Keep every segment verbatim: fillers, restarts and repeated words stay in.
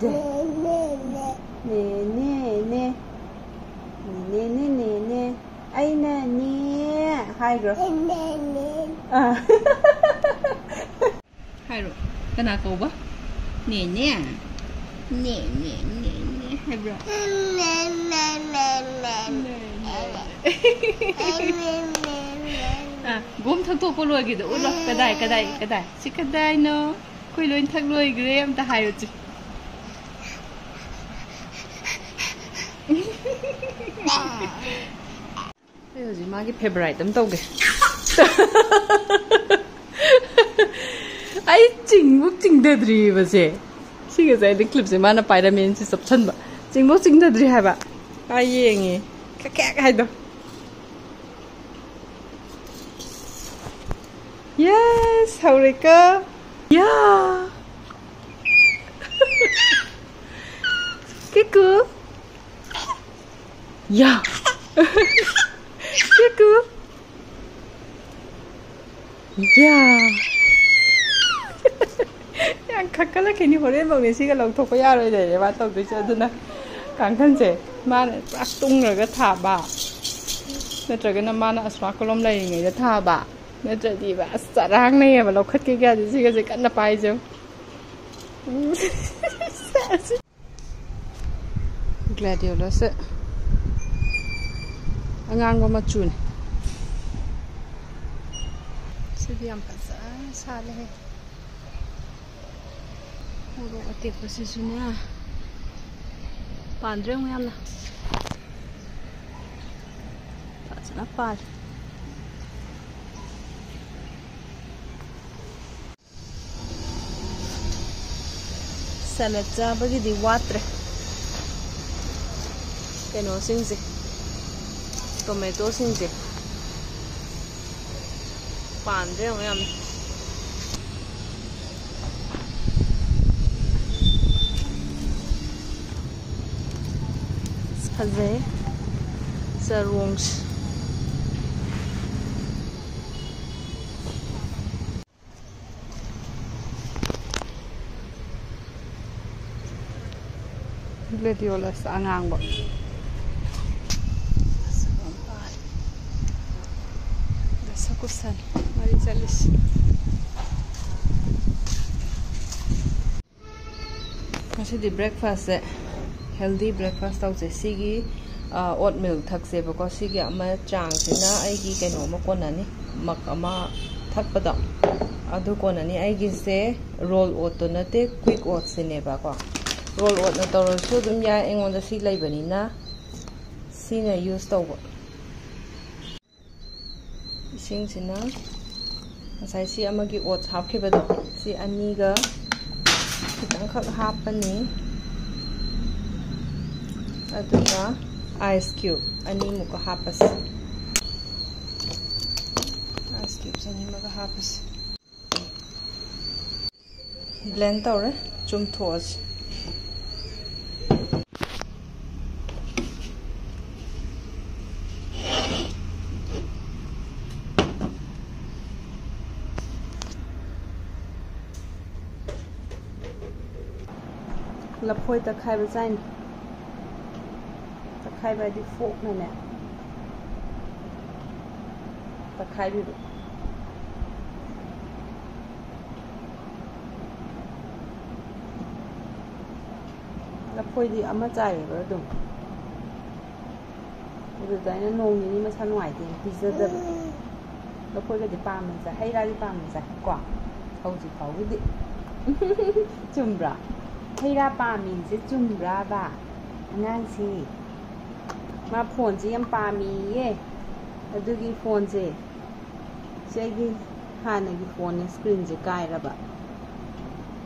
ꯅꯦ, ꯅꯦ, ꯅꯦ꯫ ꯅꯦ, ꯅꯦ, ꯅꯦ, ꯅꯦ, ꯅꯦ꯫ ꯑꯩꯅ ꯅꯦ ꯍꯥꯏꯈ꯭ꯔꯣ꯫ ꯑꯥ꯫ ꯍꯥꯏꯔꯣ꯫ ꯀꯅꯥ ꯀꯧꯕ? ꯅꯦꯅꯦ? ꯅꯦ, ꯅꯦ, ꯅꯦ, ꯅꯦ ꯍꯥꯏꯕ꯭ꯔꯣ? ꯅꯦ, ꯅꯦ꯫ ꯑꯥ, ꯒꯣꯝ ꯊꯛꯇꯣꯛꯄ ꯂꯣꯏꯈꯤꯗ ꯎꯠꯂꯣ꯫ ꯀꯗꯥꯏ, ꯀꯗꯥꯏ, ꯀꯗꯥꯏ? ꯁꯤ ꯀꯗꯥꯏꯅꯣ? ꯑꯩꯈꯣꯏ ꯂꯣꯏ ꯊꯛ ꯂꯣꯏꯈ꯭ꯔꯦ꯫ ꯑꯝꯇ ꯍꯥꯏꯌꯨ ꯆꯦ꯫ ꯑꯩ ꯍꯧꯖꯤꯛ ꯃꯥꯒꯤ favourite ꯑꯃ ꯇꯧꯒꯦ꯫ ꯑꯩ ꯆꯤꯡꯕꯨ ꯆꯤꯡꯊꯗ꯭ꯔꯤꯕꯁꯦ꯫ ꯁꯤꯒꯁꯦ ꯑꯩꯗꯤ clipꯁꯦ ꯃꯥꯅ ꯄꯥꯏꯔꯝꯃꯦꯅ ꯁꯤ ꯆꯞꯁꯟꯕ꯫ ꯆꯤꯡꯕꯨ ꯆꯤꯡꯊꯗ꯭ꯔꯤ ꯍꯥꯏꯕ꯫ ꯃꯥ ꯌꯦꯡꯉꯤ꯫ ꯀꯛ ꯀꯛ ꯍꯥꯏꯗꯣ꯫ Yes, ꯍꯧꯔꯦꯀꯣ꯫ ꯌꯥ꯫ ꯀꯤꯀꯨ꯫ ꯌꯥ꯫ ꯀꯤꯀꯨ꯫ ꯌꯥ꯫ ꯌꯥꯝ ꯈꯛꯀꯠꯂꯛꯈꯤꯅꯤ꯫ ꯍꯣꯔꯦꯟꯐꯧꯅꯦ ꯁꯤꯒ ꯂꯧꯊꯣꯛꯄ ꯌꯥꯔꯣꯏꯗꯣꯏꯅꯦ ꯃꯥ ꯇꯧꯗꯣꯏꯁꯦ꯫ ꯑꯗꯨꯅ ꯀꯥꯡꯈꯟꯁꯦ ꯃꯥꯅ ꯄꯨꯔꯥ ꯇꯨꯡꯔꯒ ꯊꯥꯕ, ꯅꯠꯇ꯭ꯔꯒꯅ ꯃꯥꯅ ꯑꯁ꯭ꯋꯥ ꯀꯣꯂꯣꯝ ꯂꯩꯔꯤꯉꯩꯗ ꯊꯥꯕ, ꯅꯠꯇ꯭ꯔꯗꯤꯕ ꯑꯁ ꯆꯔꯥꯡꯅꯩꯌꯦꯕ꯫ ꯂꯧꯈꯠꯀꯦ ꯀꯌꯥꯗꯤ ꯁꯤꯒꯁꯦ ꯀꯟꯅ ꯄꯥꯏꯖꯧ꯫ Gladiolus ꯑꯉꯥꯡꯕ ꯃꯆꯨꯅꯤ꯫ ꯁꯤꯗꯤ ꯌꯥꯝ ꯐꯖꯅ ꯁꯥꯠꯂꯦꯍꯦ꯫ ꯃꯣꯔꯣꯛ ꯑꯇꯦꯛꯄꯁꯤꯁꯨꯅꯦ ꯄꯥꯟꯗ꯭ꯔꯦ ꯑꯃꯨꯛ ꯌꯥꯝꯅ꯫ ꯐꯖꯅ ꯄꯥꯜꯂꯦ꯫ Salad ꯆꯥꯕꯒꯤꯗꯤ ꯋꯥꯠꯇ꯭ꯔꯦ꯫ ꯀꯩꯅꯣꯁꯤꯡꯁꯦ, tomatoꯁꯤꯡꯁꯦ ꯄꯥꯟꯗ꯭ꯔꯦ ꯌꯦꯡꯉꯣ ꯌꯥꯝꯅ꯫ ꯐꯖꯩ ꯆꯔꯣꯡꯁꯦ꯫ Gladiolus ꯑꯉꯥꯡꯕ꯫ ꯗꯁꯀꯨꯁꯟ ꯃꯔꯤ ꯆꯠꯂꯤꯁꯤ꯫ ꯉꯁꯤꯗꯤ breakfastꯁꯦ healthy breakfast ꯇꯧꯁꯦ꯫ ꯁꯤꯒꯤ ꯑꯣꯠ ꯃꯤꯜꯛ ꯊꯛꯁꯦꯕꯀꯣ꯫ ꯁꯤꯒꯤ ꯑꯃ ꯆꯥꯡꯁꯤꯅ ꯑꯩꯒꯤ ꯀꯩꯅꯣ ꯑꯃ ꯀꯣꯟꯅꯅꯤ, ꯃꯛ ꯑꯃ ꯊꯛꯄꯗꯣ ꯑꯗꯨ ꯀꯣꯟꯅꯅꯤ꯫ ꯑꯩꯒꯤꯁꯦ roll oatꯇꯣ ꯅꯠꯇꯦ, quick oatsꯁꯤꯅꯦꯕꯀꯣ꯫ Roll oatꯅ ꯇꯧꯔꯁꯨ ꯑꯗꯨꯝ ꯌꯥꯏ, ꯑꯩꯉꯣꯟꯗ ꯁꯤ ꯂꯩꯕꯅꯤꯅ ꯁꯤꯅ use ꯇꯧꯕ꯫ ꯏꯁꯤꯡꯁꯤꯅ ꯉꯁꯥꯏ ꯁꯤ ꯑꯃꯒꯤ oats ꯍꯥꯞꯈꯤꯕꯗꯣ, ꯁꯤ ꯑꯅꯤꯒ ꯈꯤꯇꯪꯈꯛ ꯍꯥꯞꯄꯅꯤ꯫ ꯑꯗꯨꯒ ice cube ꯑꯅꯤꯃꯨꯛꯀ ꯍꯥꯞꯄꯁꯤ꯫ Ice cubes ꯑꯅꯤꯃꯒ ꯍꯥꯞꯄꯁꯤ꯫ Blend ꯇꯧꯔꯦ, ꯆꯨꯝꯊꯣꯛꯑꯁꯤ꯫ ꯂꯐꯣꯏ ꯇꯛꯈꯥꯏꯕ ꯆꯥꯏꯅꯤ꯫ ꯇꯛꯈꯥꯏꯕ ꯍꯥꯏꯗꯤ forkꯅꯅꯦ ꯇꯛꯈꯥꯏꯕꯤꯕ꯫ ꯂꯐꯣꯏꯗꯤ ꯑꯃ ꯆꯥꯏꯌꯦꯕ ꯑꯗꯨꯝ꯫ ꯑꯗꯨꯗ ꯑꯩꯅ ꯅꯣꯡ ꯅꯤꯅꯤ ꯃꯁꯥ ꯅꯨꯡꯉꯥꯏꯇꯦꯅ ꯄꯤꯖꯗꯕ꯫ ꯂꯐꯣꯏꯒꯗꯤ ꯄꯥꯝꯅ ꯆꯥꯏ, ꯍꯩ ꯔꯥꯗꯤ ꯄꯥꯝꯅ ꯆꯥꯏ ꯀꯣ꯫ ꯍꯧꯖꯤꯛ ꯐꯥꯎꯒꯤꯗꯤ꯫ ꯆꯨꯝꯕ꯭ꯔꯥ? ꯍꯩ ꯔꯥ ꯄꯥꯝꯃꯤꯁꯦ ꯆꯨꯝꯕ꯭ꯔꯥꯕ? ꯑꯉꯥꯡꯁꯤ꯫ ꯃꯥ phoneꯁꯦ ꯌꯥꯝ ꯄꯥꯝꯃꯤꯌꯦ꯫ ꯑꯗꯨꯒꯤ phoneꯁꯦ, ꯁꯤ ꯑꯩꯒꯤ ꯍꯥꯟꯅꯒꯤ phoneꯅꯦ, screenꯁꯦ ꯀꯥꯏꯔꯕ꯫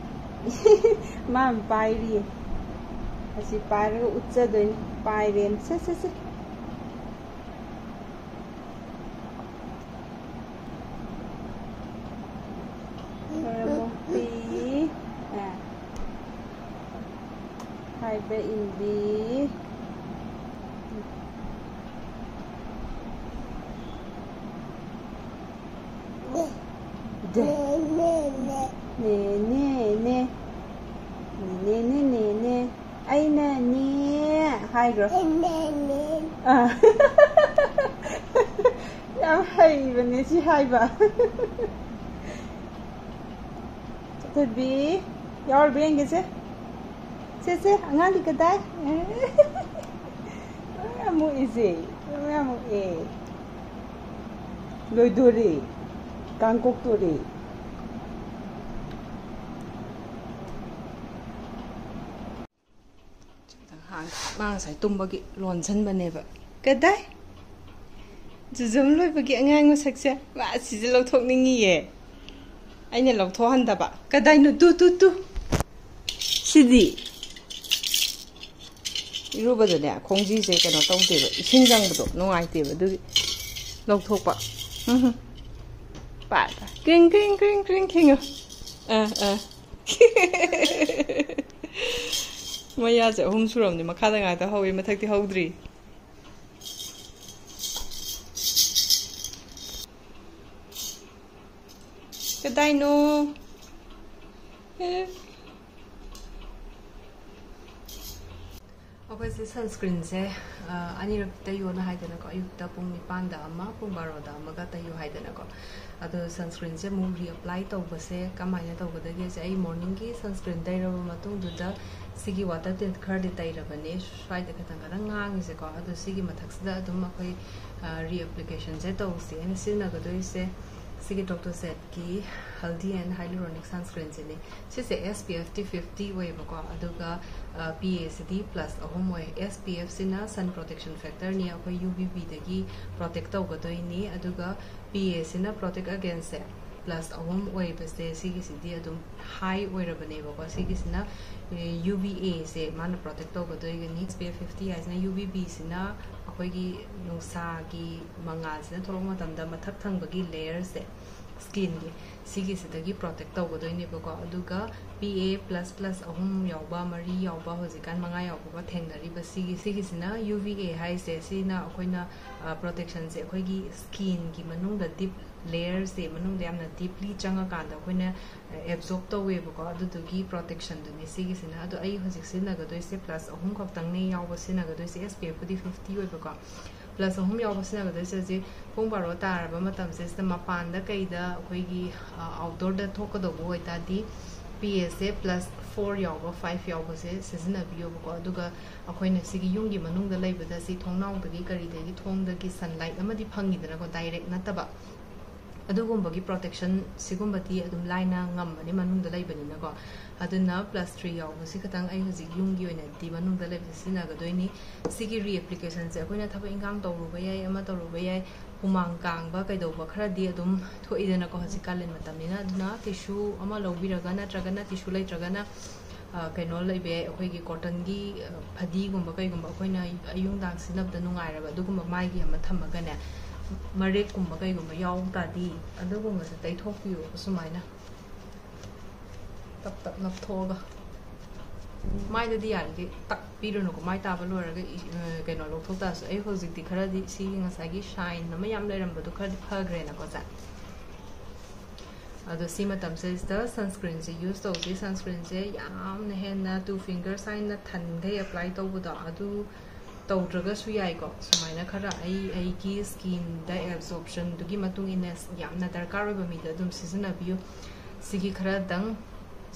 ꯃꯥ ꯑꯃ ꯄꯥꯏꯔꯤꯌꯦ꯫ ꯑꯁꯤ ꯄꯥꯏꯔꯒ ꯎꯠꯆꯗꯣꯏꯅꯤ꯫ ꯄꯥꯏꯔꯦꯅ꯫ ꯁꯦ, ꯁꯦ, ꯁꯦ꯫ ꯃꯣꯔꯣꯛ ꯃꯣꯛꯄꯤ꯫ ꯑ꯫ ꯍꯥꯏꯕ ꯏꯟꯕꯤ꯫ ꯗꯦ꯫ ꯅꯦ, ꯅꯦ, ꯅꯦ꯫ ꯅꯦ, ꯅꯦ, ꯅꯦ, ꯅꯦ꯫ ꯑꯩꯅꯅꯦ ꯍꯥꯏꯈ꯭ꯔꯣ꯫ ꯑꯩꯅꯅꯦ꯫ ꯑꯥ꯫ ꯌꯥꯝ ꯍꯩꯕꯅꯦ ꯁꯤ ꯍꯥꯏꯕ꯫ ꯊꯣꯏꯕꯤ, ꯌꯥꯎꯔꯤꯕ꯭ꯔꯥ ꯌꯦꯡꯒꯦꯁꯦ꯫ ꯁꯦ, ꯁꯦ, ꯑꯉꯥꯡꯗꯤ ꯀꯗꯥꯏ? ꯂꯣꯏ ꯌꯥꯝ ꯃꯣꯛꯏꯁꯦ꯫ ꯂꯣꯏ ꯌꯥꯝ ꯃꯣꯛꯑꯦ꯫ ꯂꯣꯏꯗꯣꯔꯦ꯫ ꯀꯥꯡ ꯀꯣꯛꯇꯣꯔꯦ꯫ ꯃꯥ ꯉꯁꯥꯏ ꯇꯨꯝꯕꯒꯤ ꯂꯣꯟꯁꯟꯕꯅꯦꯕ꯫ ꯀꯗꯥꯏ? ꯖꯨꯖꯨꯝ ꯂꯣꯏꯕꯒꯤ ꯑꯉꯥꯡ ꯃꯁꯛꯁꯦ꯫ ꯃꯥ ꯁꯤꯁꯦ ꯂꯧꯊꯣꯛꯅꯤꯡꯉꯤꯌꯦ꯫ ꯑꯩꯅ ꯂꯧꯊꯣꯛꯍꯟꯗꯕ꯫ ꯀꯗꯥꯏꯅꯣ? ꯇꯨ, ꯇꯨ, ꯇꯨ꯫ ꯁꯤꯗꯤ꯫ ꯏꯔꯨꯕꯗꯅꯦ, ꯈꯣꯡꯖꯤꯁꯦ ꯀꯩꯅꯣ ꯇꯧꯗꯦꯕ, ꯏꯁꯤꯡ ꯆꯪꯕꯗꯣ ꯅꯨꯡꯉꯥꯏꯇꯦꯕ, ꯑꯗꯨꯒꯤ ꯂꯧꯊꯣꯛꯄ꯫ ꯎꯝ꯫ ꯄꯥꯗ꯫ ꯀ꯭ꯔꯤꯡ, ꯀ꯭ꯔꯤꯡ, ꯀ꯭ꯔꯤꯡ, ꯀ꯭ꯔꯤꯡ ꯈꯤꯡꯉꯣ꯫ ꯑꯥ, ꯑꯥ꯫ ꯃꯌꯥꯁꯦ ꯑꯍꯨꯝ ꯁꯨꯔꯝꯅꯤ, ꯃꯈꯥꯗ ꯉꯥꯛꯇ ꯍꯧꯋꯤ, ꯃꯊꯛꯇꯤ ꯍꯧꯗ꯭ꯔꯤ꯫ ꯀꯗꯥꯏꯅꯣ? ꯑꯦ꯫ ꯑꯩꯈꯣꯏꯁꯦ ꯁꯟꯁꯀ꯭ꯔꯤꯟꯁꯦ, ꯑ, ꯑꯅꯤꯔꯛ ꯇꯩꯌꯣꯅ ꯍꯥꯏꯗꯅꯀꯣ, ꯑꯌꯨꯛꯇ ꯄꯨꯡ ꯅꯤꯄꯥꯟꯗ ꯑꯃ, ꯄꯨꯡ ꯕꯥꯔꯣꯗ ꯑꯃꯒ ꯇꯩꯌꯣ ꯍꯥꯏꯗꯅꯀꯣ꯫ ꯑꯗꯣ ꯁꯟꯁꯀ꯭ꯔꯤꯟꯁꯦ ꯑꯃꯨꯛ reapply ꯇꯧꯕꯁꯦ ꯀꯃꯥꯏꯅ ꯇꯧꯒꯗꯒꯦꯁꯦ, ꯑꯩ morningꯒꯤ ꯁꯟꯁꯀ꯭ꯔꯤꯟ ꯇꯩꯔꯕ ꯃꯇꯨꯡꯗꯨꯗ ꯁꯤꯒꯤ water tint ꯈꯔꯗꯤ ꯇꯩꯔꯕꯅꯦ, ꯁ꯭ꯋꯥꯏꯗ ꯈꯤꯇꯪ ꯈꯤꯇꯪ ꯉꯥꯡꯉꯤꯁꯦꯀꯣ꯫ ꯑꯗꯣ ꯁꯤꯒꯤ ꯃꯊꯛꯁꯤꯗ ꯑꯗꯨꯝ ꯑꯩꯈꯣꯏ, ꯑ, reapplicationꯁꯦ ꯇꯧꯁꯦ꯫ ꯑꯩꯅ ꯁꯤꯖꯤꯟꯅꯒꯗꯣꯏꯁꯦ ꯁꯤꯒꯤ Doctor Zetꯀꯤ Healthy and Hyaluronic Sunscreenꯁꯤꯅꯦ꯫ ꯁꯤꯁꯦ SPFꯇꯤ fifty ꯑꯣꯏꯌꯦꯕꯀꯣ, ꯑꯗꯨꯒ, ꯑ, PAꯁꯤꯗꯤ plus ꯑꯍꯨꯝ ꯑꯣꯏ꯫ SPFꯁꯤꯅ sun protection factorꯅꯤ, ꯑꯩꯈꯣꯏ UVBꯗꯒꯤ protect ꯇꯧꯒꯗꯣꯏꯅꯤ, ꯑꯗꯨꯒ PAꯁꯤꯅ protect againstꯁꯦ plus ꯑꯍꯨꯝ ꯑꯣꯏꯕꯁꯦ, ꯁꯤꯒꯤꯁꯤꯗꯤ ꯑꯗꯨꯝ high ꯑꯣꯏꯔꯕꯅꯦꯕꯀꯣ꯫ ꯁꯤꯒꯤꯁꯤꯅ, ꯑꯦ, UVAꯁꯦ ꯃꯥꯅ protect ꯇꯧꯒꯗꯣꯏꯒꯅꯤ꯫ SPF fifty ꯍꯥꯏꯁꯤꯅ UVBꯁꯤꯅ ꯑꯩꯈꯣꯏꯒꯤ ꯅꯨꯡꯁꯥꯒꯤ ꯃꯉꯥꯜꯁꯤꯅ ꯊꯣꯛꯂꯛꯄ ꯃꯇꯝꯗ ꯃꯊꯛ ꯊꯪꯕꯒꯤ layerꯁꯦ skinꯒꯤ, ꯁꯤꯒꯤꯁꯤꯗꯒꯤ ꯄ꯭ꯔꯣꯇꯦꯛ ꯇꯧꯒꯗꯣꯏꯅꯦꯕꯀꯣ꯫ ꯑꯗꯨꯒ ꯄꯤ ꯑꯦ ꯄ꯭ꯂꯁ ꯄ꯭ꯂꯁ ꯑꯍꯨꯝ ꯌꯥꯎꯕ, ꯃꯔꯤ ꯌꯥꯎꯕ, ꯍꯧꯖꯤꯛꯀꯥꯟ ꯃꯉꯥ ꯌꯥꯎꯕꯒ ꯊꯦꯡꯅꯔꯤꯕ ꯁꯤꯒꯤ ꯁꯤꯒꯤꯁꯤꯅ ꯌꯨ ꯚꯤ ꯑꯦ ꯍꯥꯏꯁꯦ꯫ ꯁꯤꯅ ꯑꯩꯈꯣꯏꯅ ꯄ꯭ꯔꯣꯇꯦꯛꯁꯟꯁꯦ ꯑꯩꯈꯣꯏꯒꯤ ꯁ꯭ꯀꯤꯟꯒꯤ ꯃꯅꯨꯡꯗ ꯗꯤꯞ ꯂꯦꯌꯔꯁꯦ ꯃꯅꯨꯡꯗ ꯌꯥꯝꯅ ꯗꯤꯞꯂꯤ ꯆꯪꯉꯀꯥꯟꯗ ꯑꯩꯈꯣꯏꯅ ꯑꯦꯕꯖꯣꯔꯞ ꯇꯧꯋꯦꯕꯀꯣ꯫ ꯑꯗꯨꯗꯨꯒꯤ ꯄ꯭ꯔꯣꯇꯦꯛꯁꯟꯗꯨꯅꯤ ꯁꯤꯒꯤꯁꯤꯅ꯫ ꯑꯗꯣ ꯑꯩ ꯍꯧꯖꯤꯛ ꯁꯤꯖꯤꯟꯅꯒꯗꯣꯏꯁꯦ ꯄ꯭ꯂꯁ ꯑꯍꯨꯝ ꯈꯛꯇꯪꯅꯦ ꯌꯥꯎꯕ ꯁꯤꯖꯤꯟꯅꯒꯗꯣꯏꯁꯦ꯫ ꯑꯦꯁ ꯄꯤ ꯑꯦꯐꯄꯨꯗꯤ ꯐꯤꯐꯇꯤ ꯑꯣꯏꯕꯀꯣ꯫ ꯄ꯭ꯂꯁ ꯑꯍꯨꯝ ꯌꯥꯎꯕ ꯁꯤꯖꯤꯟꯅꯒꯗꯣꯏꯁꯦ ꯍꯧꯖꯤꯛ ꯄꯨꯡ ꯕꯥꯔꯣ ꯇꯥꯔꯕ ꯃꯇꯝꯁꯦ ꯁꯤꯗ ꯃꯄꯥꯟꯗ ꯀꯩꯗ ꯑꯩꯈꯣꯏꯒꯤ ꯑꯥꯎꯠꯗꯣꯔꯗ ꯊꯣꯛꯀꯗꯧꯕ ꯑꯣꯏꯇꯥꯔꯗꯤ ꯄꯤ ꯑꯦꯁꯦ ꯄ꯭ꯂꯁ ꯐꯣꯔ ꯌꯥꯎꯕ, ꯐꯥꯏꯚ ꯌꯥꯎꯕꯁꯦ ꯁꯤꯖꯤꯟꯅꯕꯤꯌꯣꯕꯀꯣ꯫ ꯑꯗꯨꯒ ꯑꯩꯈꯣꯏꯅ ꯁꯤꯒꯤ ꯌꯨꯝꯒꯤ ꯃꯅꯨꯡꯗ ꯂꯩꯕꯗ ꯁꯤ ꯊꯣꯡꯅꯥꯎꯗꯒꯤ ꯀꯔꯤꯗꯒꯤ ꯊꯣꯡꯗꯒꯤ ꯁꯟꯂꯥꯏꯠ ꯑꯃꯗꯤ ꯐꯪꯉꯤꯗꯅꯀꯣ, ꯗꯥꯏꯔꯦꯛ ꯅꯠꯇꯕ꯫ ꯑꯗꯨꯒꯨꯝꯕꯒꯤ ꯄ꯭ꯔꯣꯇꯦꯛꯁꯟ ꯁꯤꯒꯨꯝꯕꯗꯤ ꯑꯗꯨꯝ ꯂꯥꯏꯅ ꯉꯝꯕꯅꯤ ꯃꯅꯨꯡꯗ ꯂꯩꯕꯅꯤꯅꯀꯣ꯫ ꯑꯗꯨꯅ ꯄ꯭ꯂꯁ ꯊ꯭ꯔꯤ ꯌꯥꯎꯕꯁꯤ ꯈꯇꯪ ꯑꯩ ꯍꯧꯖꯤꯛ ꯌꯨꯝꯒꯤ ꯑꯣꯏꯅꯗꯤ ꯃꯅꯨꯡꯗ ꯂꯩꯕꯁꯦ ꯁꯤꯖꯤꯟꯅꯒꯗꯣꯏꯅꯤ꯫ ꯁꯤꯒꯤ ꯔꯤꯑꯦꯄ꯭ꯂꯤꯀꯦꯁꯟꯁꯦ ꯑꯩꯈꯣꯏꯅ ꯊꯕꯛ ꯏꯟꯈꯥꯡ ꯇꯧꯔꯨꯕ ꯌꯥꯏ, ꯑꯃ ꯇꯧꯔꯨꯕ ꯌꯥꯏ, ꯍꯨꯃꯥꯡ ꯀꯥꯡꯕ ꯀꯩꯗꯧꯕ ꯈꯔꯗꯤ ꯑꯗꯨꯝ ꯊꯣꯛꯏꯗꯅꯀꯣ ꯍꯧꯖꯤꯛ ꯀꯥꯂꯦꯟ ꯃꯇꯝꯅꯤꯅ꯫ ꯑꯗꯨꯅ ꯇꯤꯁꯨ ꯑꯃ ꯂꯧꯕꯤꯔꯒ, ꯅꯠꯇ꯭ꯔꯒꯅ ꯇꯤꯁꯨ ꯂꯩꯇ꯭ꯔꯒꯅ ꯑ, ꯀꯩꯅꯣ ꯂꯩꯕ ꯌꯥꯏ, ꯑꯩꯈꯣꯏꯒꯤ ꯀꯣꯇꯟꯒꯤ, ꯑ, ꯐꯗꯤꯒꯨꯝꯕ ꯀꯩꯒꯨꯝꯕ ꯑꯩꯈꯣꯏꯅ ꯑꯌꯨꯛ ꯅꯨꯡꯗꯥꯡ ꯁꯤꯖꯤꯟꯅꯕꯗ ꯅꯨꯡꯉꯥꯏꯔꯕ ꯑꯗꯨꯒꯨꯝꯕ ꯃꯥꯏꯒꯤ ꯑꯃ ꯊꯝꯃꯒꯅꯦ, ꯃꯔꯦꯛꯀꯨꯝꯕ ꯀꯩꯒꯨꯝꯕ ꯌꯥꯎ ꯇꯥꯔꯗꯤ ꯑꯗꯨꯒꯨꯝꯕꯁꯦ ꯇꯩꯊꯣꯛꯄꯤꯌꯨ꯫ ꯁꯨꯃꯥꯏꯅ ꯇꯞ ꯇꯞ ꯅꯞꯊꯣꯛꯑꯒ꯫ ꯃꯥꯏꯗꯗꯤ ꯌꯥꯔꯗꯤ ꯇꯛꯄꯤꯔꯨꯅꯨꯀꯣ, ꯃꯥꯏ ꯇꯥꯕ ꯂꯣꯏꯔꯒ ꯏ-, ꯑ, ꯀꯩꯅꯣ ꯂꯧꯊꯣꯛ ꯇꯥꯔꯁꯨ꯫ ꯑꯩ ꯍꯧꯖꯤꯛꯇꯤ ꯈꯔꯗꯤ ꯁꯤꯒꯤ ꯉꯁꯥꯏꯒꯤ ꯁꯥꯏꯟ ꯑꯃ ꯌꯥꯝ ꯂꯩꯔꯝꯕꯗꯣ ꯈꯔꯗꯤ ꯐꯈ꯭ꯔꯦꯅꯀꯣ ꯁꯦ꯫ ꯑꯗꯣ ꯁꯤ ꯃꯇꯝꯁꯤꯗꯩꯁꯤꯗ ꯁꯟꯁꯀ꯭ꯔꯤꯟꯁꯦ ꯌꯨꯁ ꯇꯧꯁꯤ꯫ ꯁꯟꯁꯀ꯭ꯔꯤꯟꯁꯦ ꯌꯥꯝꯅ ꯍꯦꯟꯅ ꯇꯨ ꯐꯤꯡꯒꯔ ꯁꯥꯏꯟꯅ ꯊꯟꯈꯩ ꯑꯦꯄ꯭ꯂꯥꯏ ꯇꯧꯕꯗꯣ ꯑꯗꯨ ꯇꯧꯗ꯭ꯔꯒꯁꯨ ꯌꯥꯏꯀꯣ꯫ ꯁꯨꯃꯥꯏꯅ ꯈꯔ ꯑꯩ ꯑꯩꯒꯤ ꯁ꯭ꯀꯤꯟꯗ ꯑꯦꯕꯖꯣꯔꯞꯁꯟꯗꯨꯒꯤ ꯃꯇꯨꯡ ꯏꯟꯅ ꯌꯥꯝꯅ ꯗꯔꯀꯥꯔ ꯑꯣꯏꯕ ꯃꯤꯗ ꯑꯗꯨꯝ ꯁꯤꯖꯤꯟꯅꯕꯤꯌꯨ꯫ ꯁꯤꯒꯤ ꯈꯔꯗꯪ,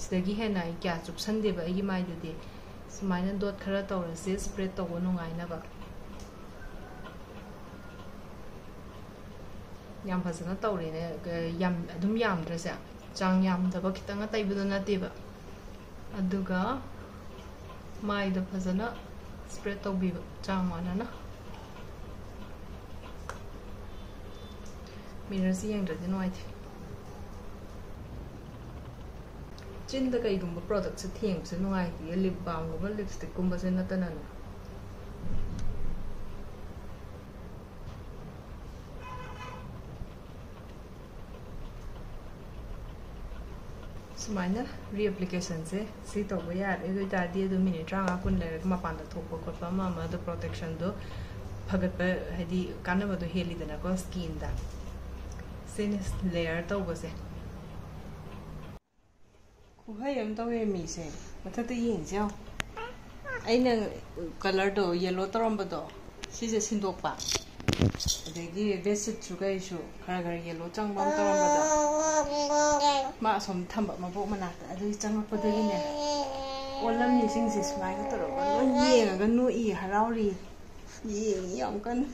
ꯁꯤꯗꯒꯤ ꯍꯦꯟꯅ ꯑꯩ ꯀꯌꯥ ꯆꯨꯞꯁꯟꯗꯦꯕ ꯑꯩꯒꯤ ꯃꯥꯏꯗꯗꯤ꯫ ꯁꯨꯃꯥꯏꯅ ꯗꯣꯠ ꯈꯔ ꯇꯧꯔꯁꯦ ꯁ꯭ꯄ꯭ꯔꯦꯗ ꯇꯧꯕ ꯅꯨꯡꯉꯥꯏꯅꯕ꯫ ꯌꯥꯝ ꯐꯖꯅ ꯇꯧꯔꯦꯅꯦ꯫ ꯀ-, ꯌꯥꯝ, ꯑꯗꯨꯝ ꯌꯥꯝꯗ꯭ꯔꯁꯦ? ꯆꯥꯡ ꯌꯥꯝꯗꯕ ꯈꯤꯇꯪ ꯑꯇꯩꯕꯗꯣ ꯅꯠꯇꯦꯕ꯫ ꯑꯗꯨꯒ ꯃꯥꯏꯗ ꯐꯖꯅ ꯁ꯭ꯄ꯭ꯔꯦꯗ ꯇꯧꯕꯤꯕ ꯆꯥꯡ ꯃꯥꯟꯅꯅ꯫ ꯃꯤꯔꯔꯁꯤ ꯌꯦꯡꯗ꯭ꯔꯗꯤ ꯅꯨꯡꯉꯥꯏꯇꯦ꯫ ꯆꯤꯟꯗ ꯀꯩꯒꯨꯝꯕ ꯄ꯭ꯔꯣꯗꯛꯁꯦ ꯊꯦꯡꯕꯁꯦ ꯅꯨꯡꯉꯥꯏꯇꯦ, ꯂꯤꯞ ꯕꯥꯝꯒꯨꯝꯕ ꯂꯤꯞꯁꯇꯤꯛꯀꯨꯝꯕꯁꯦ ꯅꯠꯇꯅꯅꯦ꯫ ꯁꯨꯃꯥꯏꯅ ꯔꯤꯑꯦꯄ꯭ꯂꯤꯀꯦꯁꯟꯁꯦ ꯁꯤ ꯇꯧꯕ ꯌꯥꯔꯦ꯫ ꯑꯗꯨ ꯑꯣꯏꯇꯥꯔꯗꯤ ꯑꯗꯨꯝ ꯃꯤꯅꯤꯠ ꯇꯔꯥꯃꯉꯥ ꯀꯨꯟ ꯂꯩꯔꯒ ꯃꯄꯥꯟꯗ ꯊꯣꯛꯄ ꯈꯣꯠꯄ ꯑꯃ ꯑꯃꯗꯣ ꯄ꯭ꯔꯣꯇꯦꯛꯁꯟꯗꯣ ꯐꯒꯠꯄ, ꯍꯥꯏꯗꯤ ꯀꯥꯟꯅꯕꯗꯣ ꯍꯦꯜꯂꯤꯗꯅꯀꯣ ꯁ꯭ꯀꯤꯟꯗ꯫ ꯁꯤꯅ ꯂꯦꯌꯔ ꯇꯧꯕꯁꯦ꯫ ꯈꯨꯍꯩ ꯑꯃ ꯇꯧꯋꯦ ꯃꯤꯁꯦ꯫ ꯃꯊꯛꯇ ꯌꯦꯡꯁꯦ ꯌꯦꯡꯉꯣ꯫ ꯑꯩꯅ ꯀꯂꯔꯗꯣ ꯌꯦꯜꯂꯣ ꯇꯧꯔꯝꯕꯗꯣ, ꯁꯤꯁꯦ ꯁꯤꯟꯗꯣꯛꯄ꯫ ꯑꯗꯒꯤ ꯕꯦꯠꯁꯤꯠꯁꯨ ꯀꯩꯁꯨ ꯈꯔ ꯈꯔ ꯌꯦꯜꯂꯣ ꯆꯪꯕ ꯑꯃ ꯇꯧꯔꯝꯕꯗꯣ, ꯃꯥ ꯑꯁꯣꯝ ꯊꯝꯕ ꯃꯕꯣꯛ ꯃꯅꯥꯛꯇ꯫ ꯑꯗꯨꯒꯤ ꯆꯪꯉꯛꯄꯗꯒꯤꯅꯦ, ꯑꯣꯜꯂꯝꯃꯤꯁꯤꯡꯁꯦ ꯁꯨꯃꯥꯏꯅ ꯇꯧꯔꯒ ꯂꯣꯏ ꯌꯦꯡꯉꯒ ꯅꯣꯛꯏ, ꯍꯔꯥꯎꯔꯤ꯫ ꯌꯦꯡꯉꯤ ꯌꯥꯝ ꯀꯟꯅ꯫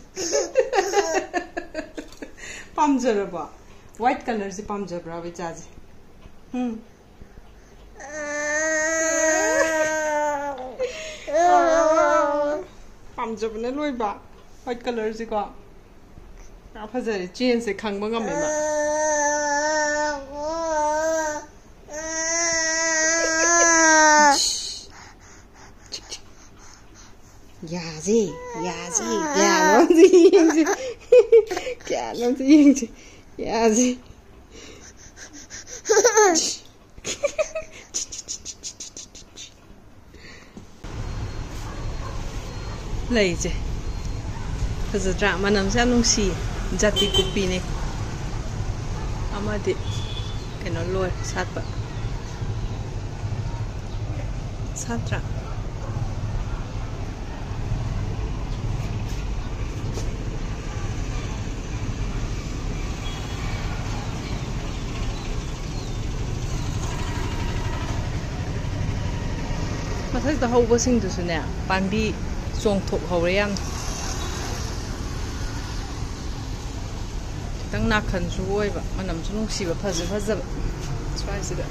ꯄꯥꯝꯖꯔꯕꯣ? ꯋꯥꯏꯠ ꯀꯂꯔꯁꯦ ꯄꯥꯝꯖꯕ꯭ꯔꯥꯕ ꯏꯆꯥꯁꯦ? ꯎꯝ꯫ ꯄꯥꯝꯖꯕꯅ ꯂꯣꯏꯕ꯫ ꯋꯥꯏꯠ ꯀꯂꯔꯁꯤꯀꯣ꯫ ꯌꯥꯝ ꯐꯖꯔꯦ꯫ ꯆꯦꯟꯖꯁꯦ ꯈꯪꯕ ꯉꯝꯃꯦ ꯃꯥ꯫ ꯌꯥꯁꯦ, ꯌꯥꯁꯦ, ꯀꯌꯥꯅꯣ ꯑꯝꯇ ꯌꯦꯡꯁꯦ꯫ ꯀꯌꯥꯅꯣ ꯑꯝꯇ ꯌꯦꯡꯁꯦ꯫ ꯌꯥꯁꯦ꯫ ꯂꯩꯁꯦ ꯐꯖꯗ꯭ꯔꯥ? ꯃꯅꯝꯁꯦ ꯌꯥꯝ ꯅꯨꯡꯁꯤꯌꯦ꯫ ꯖꯥꯇꯤ ꯀꯨꯞꯄꯤꯅꯦ꯫ ꯑꯃꯗꯤ ꯀꯩꯅꯣ ꯂꯣꯏꯔꯦ ꯁꯥꯠꯄ꯫ ꯁꯥꯠꯇ꯭ꯔꯥ? ꯃꯊꯛꯇ ꯍꯧꯕꯁꯤꯡꯗꯨꯁꯨꯅꯦ, ꯄꯥꯝꯕꯤ ꯆꯣꯡꯊꯣꯛꯍꯧꯔꯦ ꯌꯥꯝꯅ꯫ ꯈꯤꯇꯪ ꯅꯥꯈꯟꯁꯨ ꯑꯣꯏꯕ, ꯃꯅꯝꯁꯨ ꯅꯨꯡꯁꯤꯕ, ꯐꯁꯨ ꯐꯖꯕ꯫ ꯁ꯭ꯋꯥꯏꯁꯤꯗ